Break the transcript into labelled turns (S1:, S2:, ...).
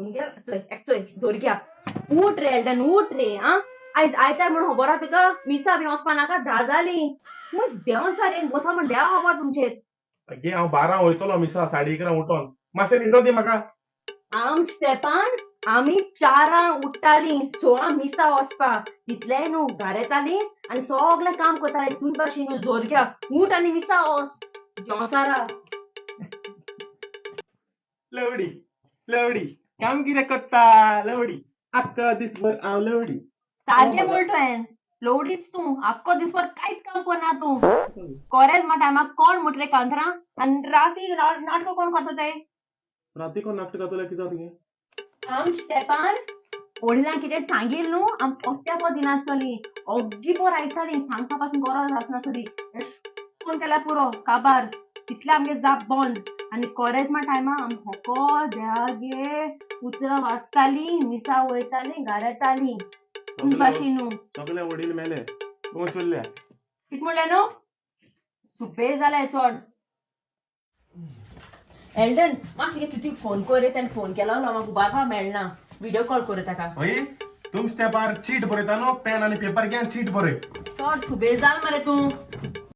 S1: तुमगे चोय एक चोय जोरग्या उठ रे एल्डन, उठ रे. आ आयज आयतार म्हणून खबर आहा तुका? मिसा बी वचपा नाका, 10 जाली. मग देंवन सारे बसा म्हण देवा खबर तुमचेर.
S2: गे, हांव 12 वयतलो मिसा, 11:30 उठोन. मातशें न्हिदो दी म्हाका.
S1: आम स्टेपान आमी 4 उठ्ठालीं, 16 मिसा वचपाक. तितलेंय न्हू, घार येतालीं आनी सगळें काम करतालीं. तूं भाशेन न्हू जोरग्या, उठ आनी मिसा वच जोंसारा.
S2: लवडी लवडी, काम कितें करता लवडी, आख्खो दिसभर हांव लवडी.
S1: सारकें म्हणटा तुवें, लोडीच तूं. आख्खो दिसभर कांयच काम करना तूं. कोरेज्मा टायमाक कोण मुट रे कांतरां आनी राती नाटकां कोण खातो ते?
S2: राती कोण नाटक खातले? कितें जाता तुगे?
S1: आम स्टेपान व्हडल्यान कितें सांगील न्हू, आम पोत्या पो दिनासतली, ओग्गी पोर आयकताली. सांगपा पासून गरज आसनासली. फोन केल्यार पुरो, काबार तितले आमगे जाप बंद. आनी कोरेज्मा टायमा आम होको देवागे उतरां वाचतालीं, मिसा वयतालीं, घरा येतालीं. तुम भाशेन न्हू.
S2: सगळे वडील मेले, तूं चल्ल्या.
S1: कित म्हणलें न्हू? सुबे जालाय चड. एल्डन, मातशें तितूक फोन कर रे. ताणें फोन केलो, म्हाका उबारपाक मेळना. व्हिडियो कॉल कर ताका.
S2: हय, तुम स्टेपार चीट बरयता न्हू, पेन आनी पेपर घे आनी चीट बरय.
S1: चड सुबे जाल मरे तूं.